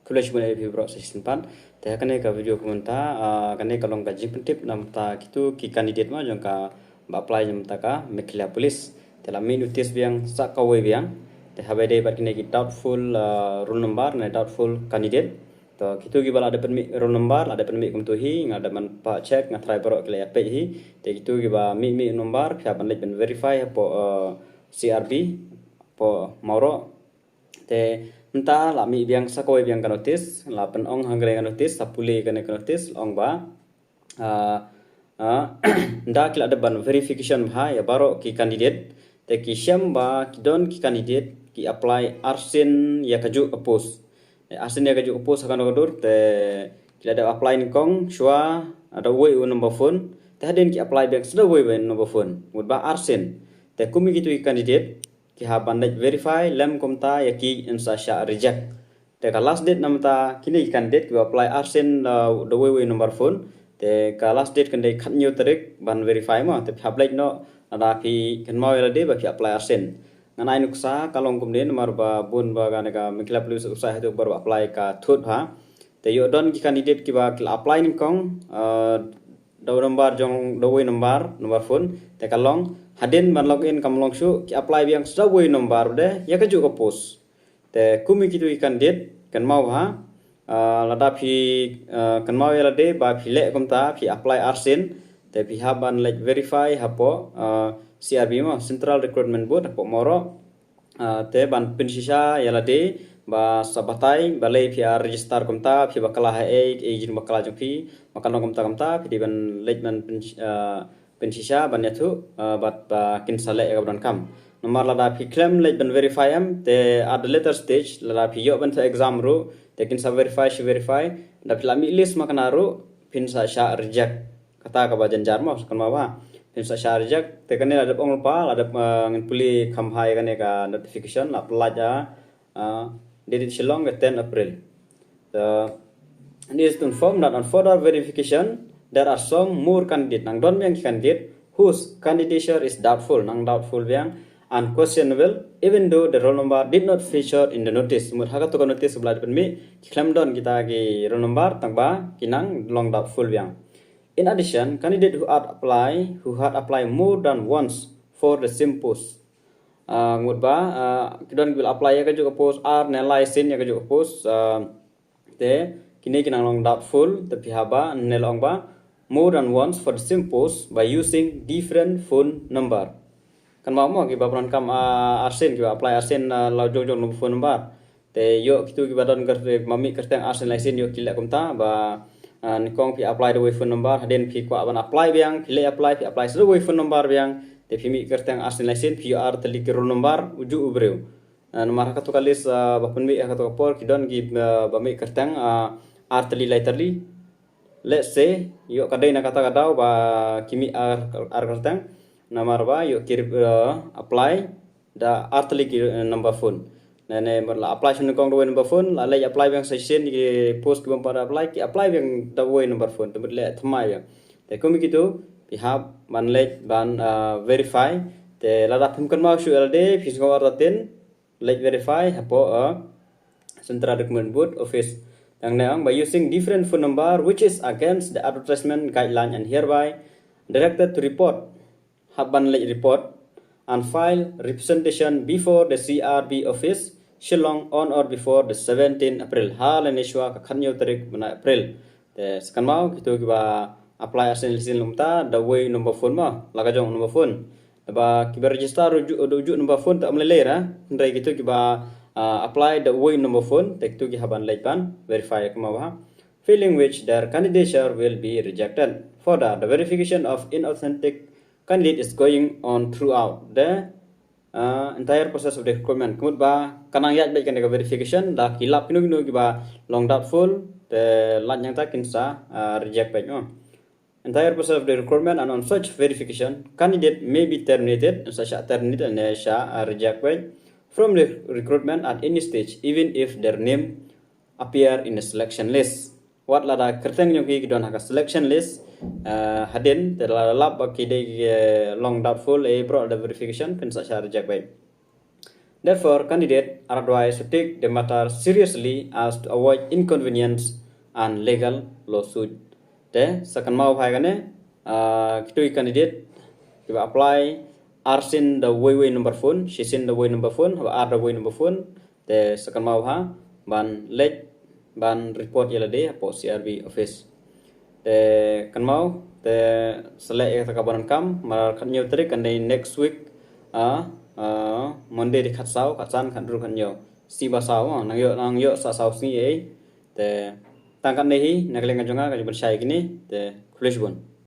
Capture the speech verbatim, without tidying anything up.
Khublei shibun ïa phi baroh sa shisien pat. Te ha kane ka video kumta, ah, kane ka long ka jingpyntip namar kito ki candidate mo jong ka ba apply namar ka Meghalaya Police. Te la mih notice biang sa kawei biang. Te haba dei bad kine ki doubtful, ah, roll number ne doubtful candidate. To kito kiba la dep pynmih roll number, la dep pynmih kumto hi, nga dep ban pah check, nga try baroh ki la ïa peit hi. Te kito kiba mih mih number, phi hap ban leit ban verify hapoh, ah, C R B, hapoh Mawroh. Te mynta la mih biang sa kawei biang ka notice, la pynong hangre ka notice, sa pule kane ka notice, la ong ba, ah, ah, da ki la dep ban verification bha ïa baroh ki candidate, te ki shem ba ki don ki candidate ki apply arsien ïa kajuh ka post. Te arsien ïa kajuh ka post ha kano ka dur, te ki la dep apply nyngkong shuwa, ah, da uwei u number phone, te hadien ki apply biang sa da uwei uwei number phone. Mut ba arsien. Te kum kito ki candidate, ki hap ban leit verify, lem kumta ïa ki yn sa shah reject. Te ka last date namar kine ki candidate kiba apply arsien da, da uwei uwei number phone. Te ka last date kan dei khathynñiew tarik ban verify mo. Te phi hap leit noh, lada phi kynmaw ïa lade ba phi apply arsien. Ngan ai nuksa ka long kumne namar ba bun ba kane ka Meghalaya Police website hato ba apply ka thut ha. Te ïoh don ki candidate kiba ki la apply nyngkong, ah, da u number jong, da uwei number, number phone, te ka long, hadien ban log in kam long shuh, ki apply biang sa da uwei number de, ïa kajuh ka post. Te kum kito ki candidate, kynmaw ha, ah, lada phi, ah, kynmaw ïa lade, ba phi leh kumta, phi apply arsien, te phi hap ban leit verify hapoh, ah, C R B mo, Central Recruitment Board, hapoh Mawroh, ah, te ban pynshisha ïa lade, ba sa batai, balei phi ïa register kumta, phi bakla ha ei, ei jin bakla jong phi, ba kan long kumta kumta, phi dei ban leit ban pyn, ah, pynshisha, ban ïathuh, ah, bad ba kin sa leh ïa kaba donkam. Namar lada phi khlem leit ban verify em, te at the later stage, lada phi ïoh ban thoh exam ruh, te kin sa verify, shi verify, da phi la mih list ma kane ruh, phin sa shah reject. Kata kaba jynjar mo, kynmaw ba. Phin sa shah reject, te kane la dep ong lypa, la dep, ah, ngin pule kham bha ïa kane ka notification, la pyllait, ah, ah, dated Shillong ka ten April. The, it is to inform that on further verification, there are some more candidate, nang don biang ki candidate whose candidature is doubtful, nang doubtful biang, and questionable, even though the roll number did not feature in the notice. Mut ha kato ka notice ba la dep pynmih, ki khlem don kita ki roll number, tang ba ki nang long doubtful biang. In addition, candidate who had apply, who had applied more than once for the same post. Ah, mut ba, ah, ki don kiba la apply ïa kajuh ka post, ar ne lai sien ïa kajuh ka post, ah, te kine ki nang long doubtful, te phi hap ban leh, la ong ba more than once for the same post by using different phone number. Kynmaw mo kiba pyndonkam, ah, arsien, kiba apply arsien, ah, la jong jong number phone number. Te ïoh kito kiba don kyrteng, ba mih kyrteng arsien lai sien, ïoh ki leh kumta ba, ah, nyngkong phi apply da uwei phone number, hadien phi kwah ban apply biang, phi leh apply, phi apply sa da uwei phone number biang, te phi mih kyrteng arsien lai sien, phi ïoh ar tylli ki roll number u juh u briew. Ah, namar ha kato ka list, ah, ba pynmih ha kato ka por ki don ki, ah, ba mih kyrteng, ah, ar tylli lai tylli. Let's say, ïoh ka dei na kata ka daw ba ki mih ar, ar kyrteng. Namar ba ïoh ki, ah, apply da ar tylli ki, eh, number phone. Ne, ne, mut la apply shuh nyngkong da uwei number phone, la leit apply biang sa shisien ki post ki bym pat apply, ki apply biang da uwei number phone, te mut leh thymmai biang. Te kum kito, phi hap ban leit ban, ah, verify. Te lada phim kynmaw shuh ïa lade, phi sngew artatien, leit verify hapoh, ah, Central Recruitment Board office. Tang ne ong, by using different phone number which is against the advertisement guideline and hereby directed to report, hap ban leit report and file representation before the C R B office, Shillong, on or before the seventeenth April. Ha lane shuwa ka khathynñiew tarik mynta April. Te sa kynmaw kito kiba apply arsien lai sien lum ta da uwei number phone mo, la ka jong number phone. Ba kiba register u juh, u juh number phone te ym lei lei ra. Hynrei kito kiba, ah, apply da uwei number phone, te kito ki hap ban leit ban verify, kynmaw ba. Failing which their candidature will be rejected. Further, the verification of inauthentic candidate is going on throughout the, uh, entire process of the recruitment. Ka mut ba ka nang ïaid beit kane ka verification, da ki lap kino kino kiba long doubtful, te lait nangta kin sa, uh, reject beit, no. Entire process of the recruitment, and on such verification, candidate may be terminated, sa shah terminated, ne shah, uh, reject beit from the recruitment at any stage, even if their name appear in the selection list. Wat lada kyrteng jong ki ki don ha ka selection list, uh, hadien, te lada lap ba ki dei ki, uh, long doubtful, eh, bro, da verification, phin sa shah reject beit. Therefore, candidate are advised to take the matter seriously as to avoid inconvenience and legal lawsuit. Te sa kynmaw bha ïa kane, ah, kito ki candidate kiba apply ar sien da wei wei number phone, shi sien da wei number phone, haba ar da wei number phone, te sa kynmaw bha ban leit ban report ïa lade hapoh C R B office. Te kynmaw, te sa leh ïa kata kaba donkam, mar khathynñiew tarik, kan dei next week, ah, ah, Monday, dei khatsaw, khatsan, khathynriew, khathynñiew. Sngi ba saw, ah, nang ïoh, nang ïoh sa saw sngi ei. Te tang katne hi na ka liang ka jong nga, ka jingpynshai kine, te khublei shibun.